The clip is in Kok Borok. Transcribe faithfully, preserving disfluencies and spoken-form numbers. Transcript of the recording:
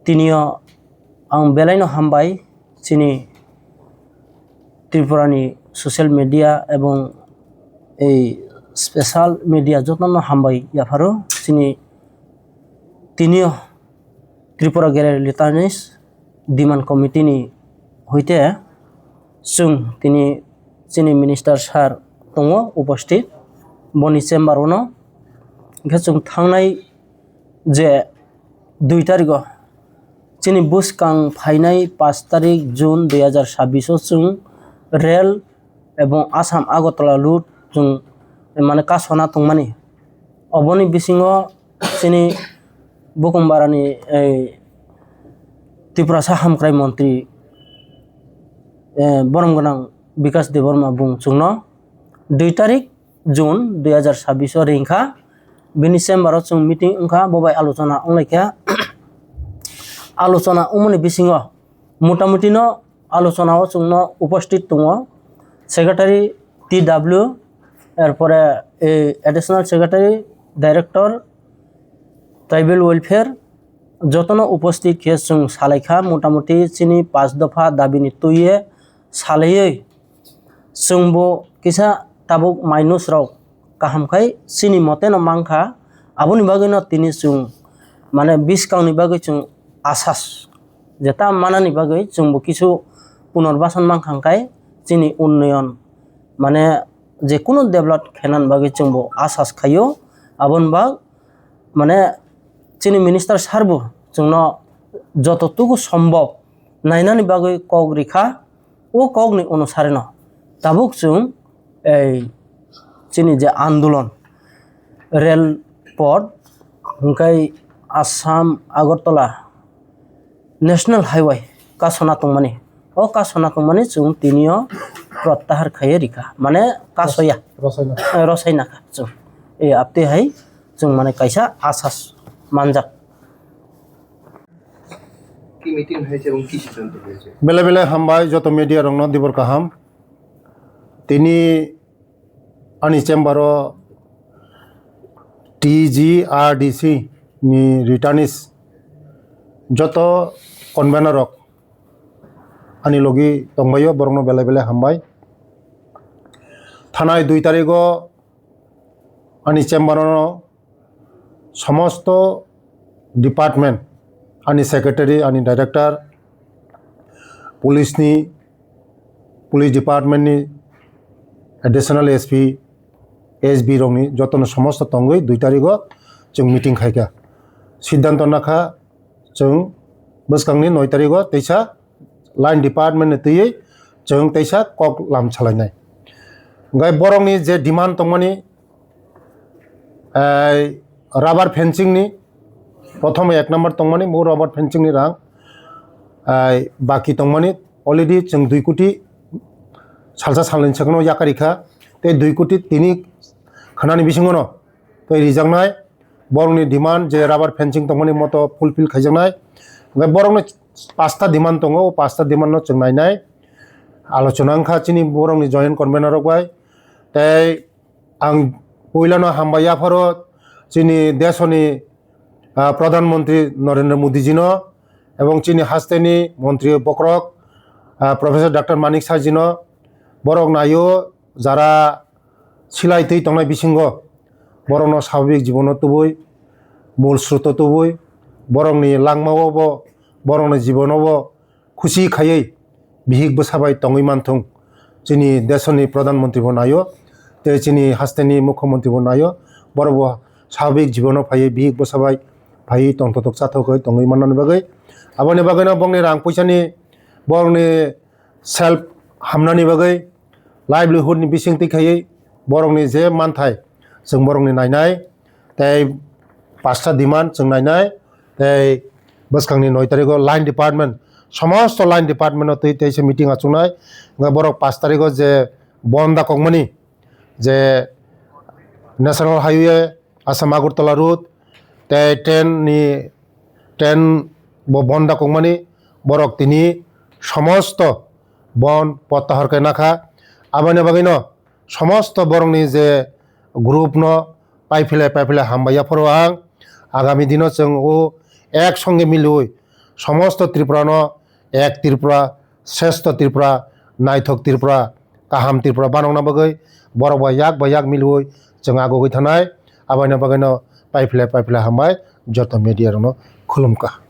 Tinio ang belaino hambai chini Tripurani social media ebong ei special media jotono hambai yapharo. Chini tinio Tripura Gallery Litanies Demand Committee ni hoite chwng tini chini minister sir tongo uposthit boni chamber o no. Hwnkhe chwng thangnai je dui tarikh o chini bwskang phainai pash tarikh June dui hazar sabbish o chwng rel ebong Assam Agartala route chwng mane kasona tongmani. Oboni bisingo chini Bukumbarani ei Tiprasa Hamkrai Montri eh, borom gwnang Bikas Debbarma bung chwngno dui tarikh June dui hazar sabbish o ringkha. Bini chamber o chwng meeting wngkha, bo bai alochona wnglaikha. Alochona wngmani bisingo motamuti no alochona o chwngno uposthit tongo Secretary T W, erpore eh, Additional Secretary, Director, Tribal Welfare, jotono uposthit khe chwng salaikha, motamuti chini pash dopha dabini twiwi salaiwi chwngbo kisa tabuk minus rok kaham khai chini moteno mankha, aboni bagwino tini chwng mane bwskangni bagwi chwng asas jeta manani bagwi chwngbo kisu punarbasan mankha khai chini unnoyon mane je kunu develop khainani bagwi chwngbo asas khaio. Aboni bag mane chini minister sir bo chwngno joto tugu sombok nainani bagwi kok rikha. O kokni onusarino tabuk chwng ei chini je andolon rel pot hwnkhe Assam Agartala National Highway kasona tongmani, o kasona tongmani chwng tinio prottahar khaiwi rikha, mane kasoya. Rosaina. Eh, rosaina kha chwng. E apte hai chwng mane kaisa asas manjak. Ki meeting hai se, ki siddhanto hai se? Belai belai hambai joto media rokno dibor kaham. Tini ani chamber o T G R D C ni returnees joto convener rok ani logi tongbaio, borokno belai belai hambai. Thanai dui tarikh o ani chamber o somosto department, ani secretary, ani director, police ni, police department ni additional S P, S B rokni jotono somosto tongwi dui tarikh o chwng meeting khaikha. Siddhanto nakha chwng bwskangni noi tarikh o teisa line department ni twiwi chwng teisa kok lam salainai. Hwnkhe borokni je demand tongmani, ai, rubber fencing ni, prothom ek number tongmani bo rubber fencing ni rang, ai, baki tongmani already chwng dui koti salsa salnwi swkangno yakarikha, tei dui koti tini khwnani bisingono tei rijaknai borokni demand je rubber fencing tongmani moto fulfill khaijaknai. Hwnkhe borokni pasta demand tongo, o pasta demand no chwng nainai. Alochona wngkha chini borokni joint convener rok bai. Tei ang puilano hambai yapharo chini desoni, ah, Pradhan Mantri Narendra Modi jino ebong chini hasteni montri bokrok, ah, Professor Doctor Manik Saha jino. Borok naio jara silai twi tongnai bisingo borokno swababik jibono tubui, mul sroto tubui, borokni langmao bo, borokni jibono bo khusi khaiwi bihik bwsa bai tongwi manthung. Chini desoni Pradhan Mantri bo naio, tei chini hasteni Mukhyamantri bo naio, borok bo swababik jibono phaiwi bihik bwsa bai phaiwi tongthotok chathok bai tongwi mannani bagwi. Aboni bagwino bongni rang puisani, borokni self hamnani bagwi, livelihood ni bisingtwi khaiwi borokni je manthai chwng borokni nainai, tei pasta demand chwng nainai, tei bwskangni noi tarikh o line department, somosto line department o twi teisa meeting achuknai. Hwnkhe borok pash tarikh o je bon dakokmani, je National Highway Assam Agartala route tei train ni, train bo bon dakokmani, borok tini somosto bon prottahar khe nakha. Aboni bagwino somosto borokni je group no paiphilai paiphilai hambai yapharo ang. Agami dino chwng o ek songe miliwi somosto Tripura no ek Tripura, sresto Tripura, naithok Tripura, kaham Tripura banokna bagwi borok bai yak bai yak milwi chwng agugwi thanai. Aboino bagwino paiphle paiphle hambai joto media rokno khulumkha.